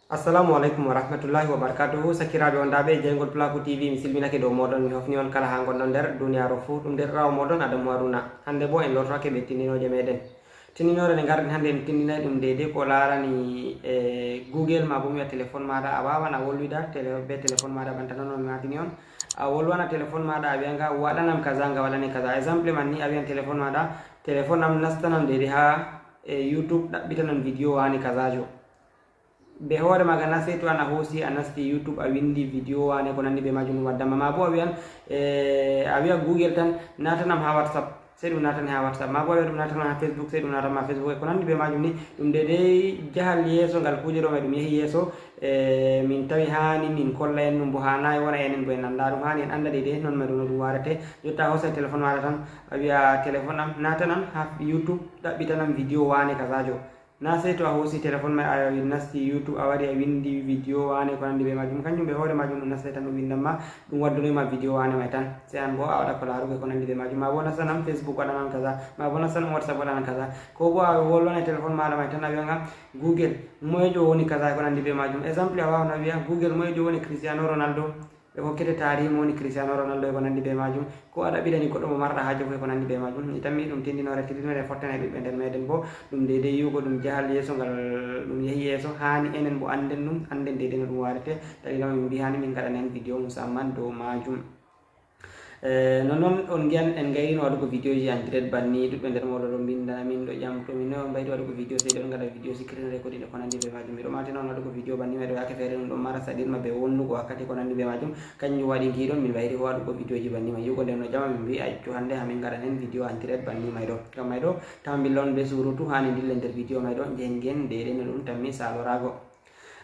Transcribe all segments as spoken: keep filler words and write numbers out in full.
Assalamu aleykum wa rahmatullahi wa barakatuhu. Sakiraaɓe wondaaɓe e jeyngol Pulaaku T V, mi silminake dow mooɗon, mi hofni on kala haa ngonɗon nder duniyaaru fuu. Ɗum deerɗiraawo mooɗon Adamu Haruna. Hannde boo en lortoake bee tindinooje meeɗen. Tindinoore nde ngarɗen hannde, en tindinay ɗum deydey ko laarani e Google, maa boo mi wi'a telefon maaɗa. A waawan a wolwida tele-, bee telefon maaɗa, banta non no mi maakini on. A wolwana telefon maaɗa, a wi'a nga waɗanam kaza, nga waɗane kaza. Exemple man ni, a wi'an telefon maaɗa, telefon am nastanam deydey haa e YouTube, ɗaɓɓitanam vidiyo waane kazaajo. Be hoore maaga na, sey to an a hoosi, a nasti YouTube, a windi vidiyo waane ko nanndi bee maajum, ɗum waddan ma. Maa boo a wi'an, eh, a wi'a Google tan, naatanam haa WhatsApp, sey ɗum naatane haa WhatsApp. Maa boo a wi'a ɗum naatanam haa Facebook, sey ɗum naatan ma haa Facebook, e ko nanndi bee maajum ni. Ɗum deydey jahal yeeso ngal kuuje ɗo may ɗum yahi yeeso, eh, min tawi haani min kolla en ɗum, boo haanaay wona enen boo en anndaa ɗum. Haani en annda deydey non may ɗum no ɗum waarete. Jotta a hoosay telefon maaɗa tan, a wi'a telefon am, naatanam haa YouTube, ɗaɓɓitanam vidiyo waane kazaajo. Na sey to a hoosi telefon may, a nasti YouTube, a wari a windi vidiyo waane ko nanndi bee maajum. Kanjum bee hoore maajum ɗum nastay tan, ɗum windan ma, ɗum waddonoy ma vidiyo waane may tan. Sey an boo a waɗa ko laarugo ko nanndi bee maajum. Maa boo nastanam Facebook waɗanam kaza. Maa boo nastanam WhatsApp waɗanam kaza. Ko boo a wolwanay telefon maaɗa may tan, a wi'a nga, Google, moyejo woni kaza ko nanndi bee maajum. Exemple, a waawan a wi'a, Google, moyejo woni Cristiano Ronaldo? Ɓe hokkete taarihi mo woni Cristiano Ronaldo e ko nanndi bee maajum. Ko a ɗaɓɓitani goɗɗo mo marɗa haaje fof e ko nanndi bee maajum. Mi tammi ɗum tindinoore, tindinoore fottane ɓiɓɓe nder meeɗen boo. Ɗum deydey yi'ugo ɗum jahal yeeso ngal ɗum yahi yeeso. Haani enen boo annden ɗum, annden deydey no ɗum waarete. Dalila min mbi'i haani min ngaɗana en vidiyo musamman dow maajum. Eh, nonnon on ngi'an en ngayrino waɗugo vidiyoji en direct banni. Ɗuɗɓe nder mooɗon ɗo mbinda min ɗo jam, to min on mbaydi waɗugo vidiyo, sey ɗon ngaɗa vidiyo sikkirine recording e ko nanndi bee maajum. Miɗo matina on waɗugo vidiyo banni may ɗo, yaake feere ɗum ɗon mara saɗirma bee wonnugo wakkati ko nanndi bee maajum. Kanjum waɗi ngiɗon min mbayri waɗugo vidiyoji banni may. Yi'ugo nden no jama, min mbi'i accu hannde haa min ngaɗanen vidiyo en direct banni may ɗo. Ngam may ɗo, tawa mbilla on bee surutu, haani ndillen nder vidiyo may ɗo, njehen ngen deydey no ɗum tammi salorago.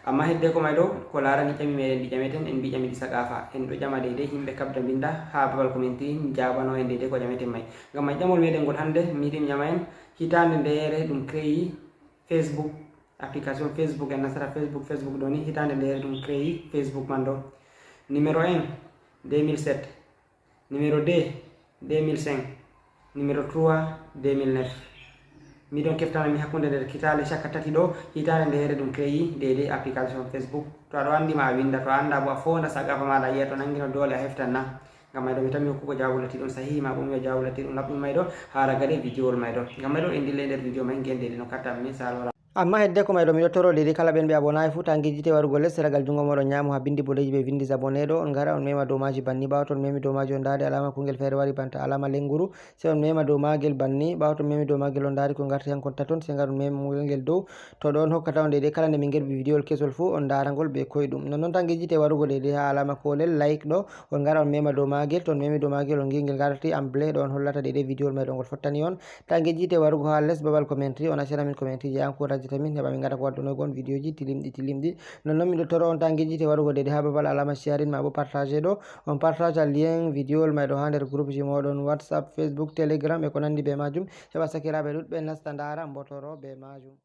Amma hedde ko may ɗo, ko laarani ƴami meeɗen ɗi ƴameten, en mbi'i ƴami ɗi saqaafa. En ɗo ƴama deydey, yimɓe kabda mbinda haa babal ko min ti, jaabano en deydey ko ƴameten may. Ngam may ƴamol meeɗen ngol hannde, mi yiɗi mi ƴama en, hitaande ndeyere ɗum créé Facebook, application Facebook, en nasara Facebook, Facebook ɗo ni, hitaande ndeyere ɗum créé Facebook man ɗo. Numéro un, deux mille sept. Numéro deux, deux mille cinq. Numéro trois, deux mille neuf. Miɗon keftana mi hakkunde nder kitaale caka tati ɗo, hitaande ndeyere ɗum créé deydey application Facebook. To aɗo anndi ma a winnda, to a annda boo a foonda saqaafa maaɗa, a yi'a to nanngino doole a heftan na. Ngam may ɗo mi tammi hokkugo jawaabu latiiɗum sahihi, maa boo mi wi'a jawaabu latiiɗum laɓɗum may ɗo, haa ragare vidiyowol may ɗo. Ngam may ɗo en ndillay nder vidiyo may, ngen deydey no kattan mi saalora. Amma hedde ko may ɗo, miɗo toro deydey kala ɓen ɓe abonaay fuu, ta ngejjite warugo les seragal junngo mooɗon nyaamo haa binndi boɗeeji ɓe winndi abonné ɗo, on ngara on mema dow maaji banni. Ɓaawo to on memi dow maaji, on ndaari alaama kungel feere wari banta alaama lennguru, sey on mema dow maagel banni. Ɓaawo to on memi dow maagel, on ndaari ko ngarti hankon taton, sey ngar on mema ngel dow. To ɗon hokkata on deydey kala nde min ngerɓi vidiyowol kesol fuu, on ndaara ngol bee koyɗum. Nonnon ta ngejjite warugo deydey haa alaama koolel like ɗo, on ngara on mema dow maagel. To on memi dow maagel, on ngi'i ngel ngarti en bleu ɗo, on hollata deydey vidiyowol may ɗo ngol fottani on. Ta ngejjite warugo haa les babal commentary, on accana min commentary je encourageta min, heɓa min ngaɗa ko waddunoygo on vidiyoji tilimɗi tilimɗi. Nonnon miɗo toro on ta ngejjite warugo deydey haa babal alaama sharing maa boo partage ɗo, on partage lien vidiyowol may ɗo haa nder groupeji mooɗon, WhatsApp, Facebook, Telegram e ko nanndi bee maajum, heɓa sakiraaɓe ɗuɗɓe nasta ndaara, mbotoro bee maajum.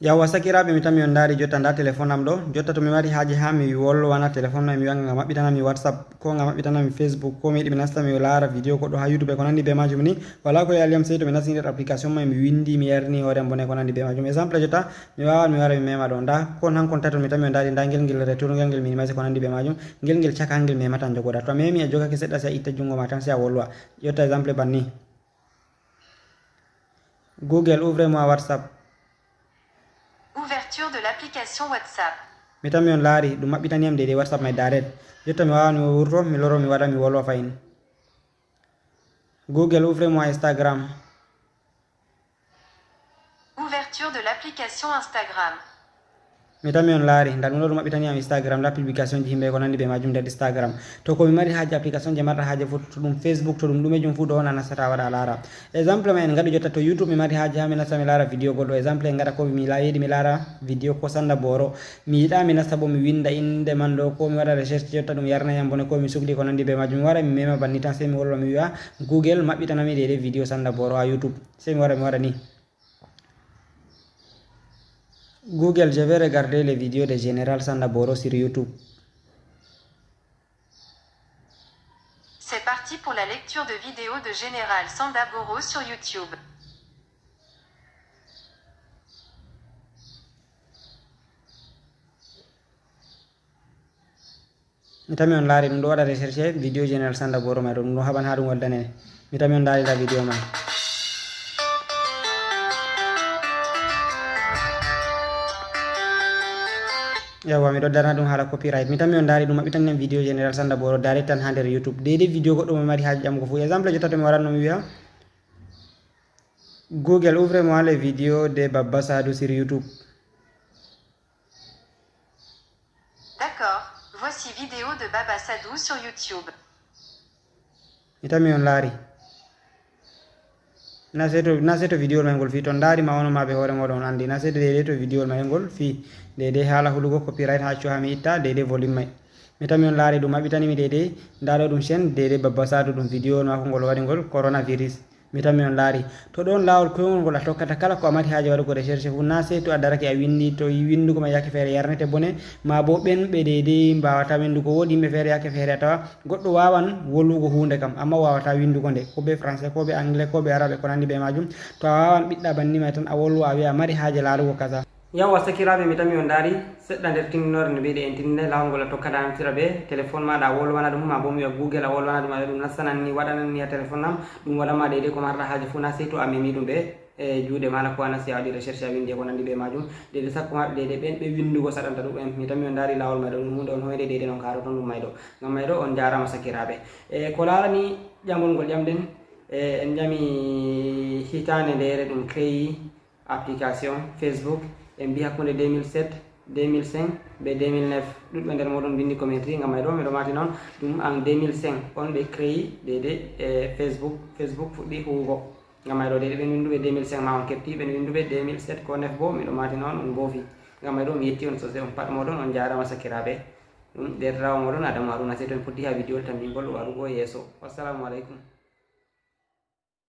Yawwa, sakiraaɓe, mi tammi on ndaari jotta ndaa telefon am ɗo. Jotta to mi mari haaje haa mi wolwana telefon may, mi wi'a nga maɓɓitana mi WhatsApp, ko nga maɓɓitana mi Facebook, ko mi yiɗi mi nasta mi laara vidiyo goɗɗo haa YouTube e ko nanndi bee maajum ni, walaa ko yaali am, sey to mi nasti nder application may, mi winndi, mi yarni hoore am bone ko nanndi bee maajum. Exemple jotta, mi waawan mi wara mi mema ɗo. Ndaa kon hankon taton mi tammi on ndaari, ndaa ngel, ngel retour, ngel, ngel minimise ko nanndi bee maajum. Ngel, ngel caka ngel memata jogoɗa. To a memi a jogake seɗɗa, sey a itta junngo ma tan, sey a wolwa. Jotta exemple banni. Google, ouvrez-moi WhatsApp. Ouverture de l'application WhatsApp. Mi tammi on laari, ɗum maɓɓitani yam deydey WhatsApp may direct. Jotta mi waawan mi wurto, mi loro, mi waɗa, mi wolwa fahin. Google, ouvrez-moi Instagram. Ouverture de l'application Instagram. Mi tammi on laari, ndaa ɗum ɗo ɗum maɓɓitani yam Instagram, ndaa publication ji yimɓe ko nanndi bee maajum nder Instagram. To ko mi mari haaje application je marɗa haaje fuu, to ɗum Facebook, to ɗum ɗumejum fuu ɗo on a nastata a waɗa a laara. Exemple ma en ngaɗu jotta, to YouTube mi mari haaje haa mi nasta mi laara vidiyo goɗɗo. Exemple en ngaɗa ko mi la-, yiɗi mi laara vidiyo ko sanda booro. Mi yiɗa mi nasta boo mi winnda innde man ɗo, ko mi waɗa recherche jotta ɗum yarna yam bone ko mi sukli ko nanndi bee maajum. Mi wara mi mema banni tan, sey mi wolwa mi wi'a Google maɓɓitana mi deydey vidiyo sanda booro haa YouTube. Sey mi wara mi waɗa ni. Google, je vais regarder les vidéos de Général Sanda Boro sur YouTube. C'est parti pour la lecture de vidéo de Général Sandaboro sur YouTube. Mi tami on laari ɗum ɗo waɗa recherche vidéo Général Sandaboro may ɗo ɗum ɗo haɓan ha ɗum waddane. Mi tami on laari la vidéo may. Yawwa, miɗo darna ɗum haala copyright. Mi tami on laari ɗum maɓɓitanen vidéo Général Sandaboro direct tan ha nder YouTube. Deydey vidéo goɗɗo mo mari haaji ƴamugo fuu. Exemple jotta to mi waran no mi wiya Google, ouvre-moi les vidéos de Babba Sadou sur YouTube. D'accord, voici vidéo de Baba Sadou sur YouTube. Mi tami on laari. Na sey to na sey to vidéo may ngol fii ton ndaari ma ono ma be hoore mooɗon on andi na sey to deydey to vidéo may ngol fii deydey haala hulugo copyright ha accu ha mi itta deydey volume may. Mi tami on laari ɗum maɓɓitani mi deydey nda ɗo ɗum chaîne deydey Babba Sadou ɗum vidéo on maako ngol waɗi ngol coronavirus. Mi tami on laari to ɗon laawol koyngol ngol a tokkata kala ko a mari haaje waɗugo recherche fuu na sey to a darake a windi to windugo ma yaake feere yarnete bone ma bo ɓen ɓe deydey mbawata windugo woodi yimɓe feere yaake feere a tawa goɗɗo wawan wolwugo huunde kam amma wawata windugo nde ko be français ko be anglais ko be arabe ko nandi be majum to a wawan ɓiɗɗa banni may tan a wolwa a wiya a mari haaje laarugo kaza. Yawwa sakiraaɓe mi tami on ndaari seɗɗa nder tindinoore no mbiɗe en tindinay laawol ngol a tokkata naftira bee telefoŋ maaɗa a wolwana ɗum maa boo mi wi'a Google a wolwana ɗum a wi'a ɗum nastanan ni waɗanan ni haa telefoŋ am ɗum waɗan ma deydey ko marɗa haaje fuu na sey to a memi ɗum bee e juuɗe maaɗa ko a nasti a waɗi recherche a winndi e ko nanndi bee maajum deydey sakko maa ɓe deydey ɓeen ɓe winndugo saɗanta ɗum en mi tami on ndaari laawol may ɗo ɗum huunde on hoyre deydey non kaaroton ɗum may ɗo ngam may ɗo on njaaraama sakiraaɓe e ko laarani ƴamol ngol ƴamɗen e en ƴami hitaande ndeere ɗum créé application Facebook en mbi hakkunde deux mille sept deux mille cinq be deux mille neuf ɗuɗɓe nder moɗon bindi commentri ngam may ɗo miɗo matina on ɗum en deux mille cinq on ɓe créé deydey e Facebook Facebook fuɗɗi huwugo ngam may ɗo deydey ɓen winduɓe deux mille cinq ma on kepti ɓen winduɓe deux mille sept ko neuf bo miɗo matina on on mboofi ngam may ɗo mi yetti on sosai on pat moɗon on jarama sakiraɓe ɗum deerɗirawo moɗon Adamu Haruna sey to en potti ha vidéo tambimbol warugo yeeso wassalamu aleykum.